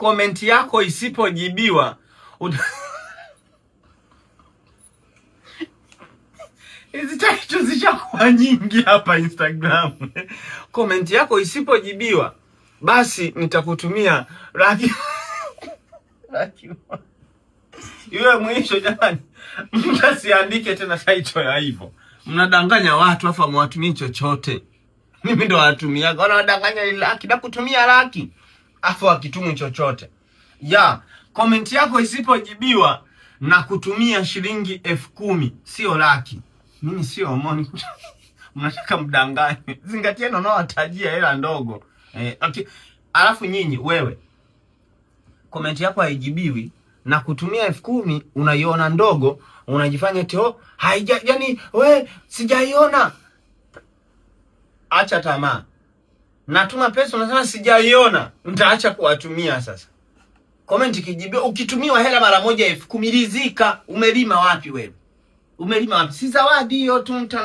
Komenti yako isipojibiwa hizi title zishakuwa nyingi hapa Instagram. Komenti yako isipojibiwa basi nitakutumia laki laki iwe mwisho. Jamani, mtasiandike tena title ya hivyo. Mnadanganya watu afa mwatumii chochote. Mimi ndo watumiaga, wanawadanganya laki na kutumia laki afu wakitumu chochote ya komenti yako isipojibiwa na kutumia shilingi 10,000 sio laki. Mimi sio moni. Mnataka mdanganye. Zingatieni unaowatajia hela ndogo. Okay. Alafu nyinyi wewe komenti yako haijibiwi na kutumia 10,000 unaiona ndogo, unajifanya eti oh, haija yani we sijaiona. Acha tamaa. Natuma pesa unasema sijaiona, nitaacha kuwatumia sasa. Comment ikijibiwa, ukitumiwa hela mara moja 10,000 rizika. Umelima wapi wewe? Umelima wapi? Si zawadi hiyo tu mtu.